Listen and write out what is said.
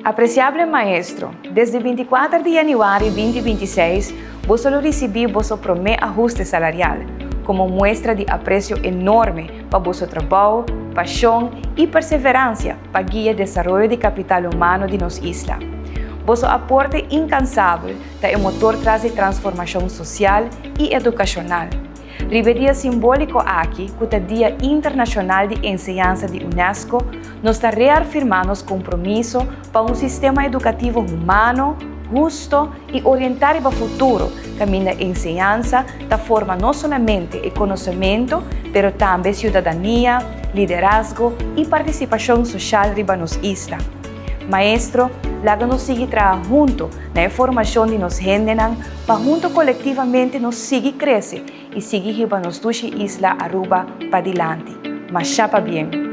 Apresiable maestro, desde 24 di yanüari 2026, boso lo risibí boso promé ahuste salarial, komo muestra di apresio enorme pa boso trabou, pashon i perseveransia pa guia desaroyo di kapital humano di nos isla. Boso aporte inkansabel ta e motor tras di transformashon sosial i edukashonal. Riba e dia simbóliko aki, ku ta Dia Internashonal di Enseñansa di UNESCO, nos ta reafirmá nos kompromiso pa un sistema edukativo humano, husto i orientá riba futuro, kaminda enseñansa ta forma no solamente e konosementu, pero tambe siudadania, liderazgo i partisipashon soshal riba nos isla. Maestro, laga nos sigui traha huntu na e formashon di nos hendenan pa huntu kolektivamente nos sigui krese i sigui hiba nos dushi isla Aruba padilanti. Masha pabien!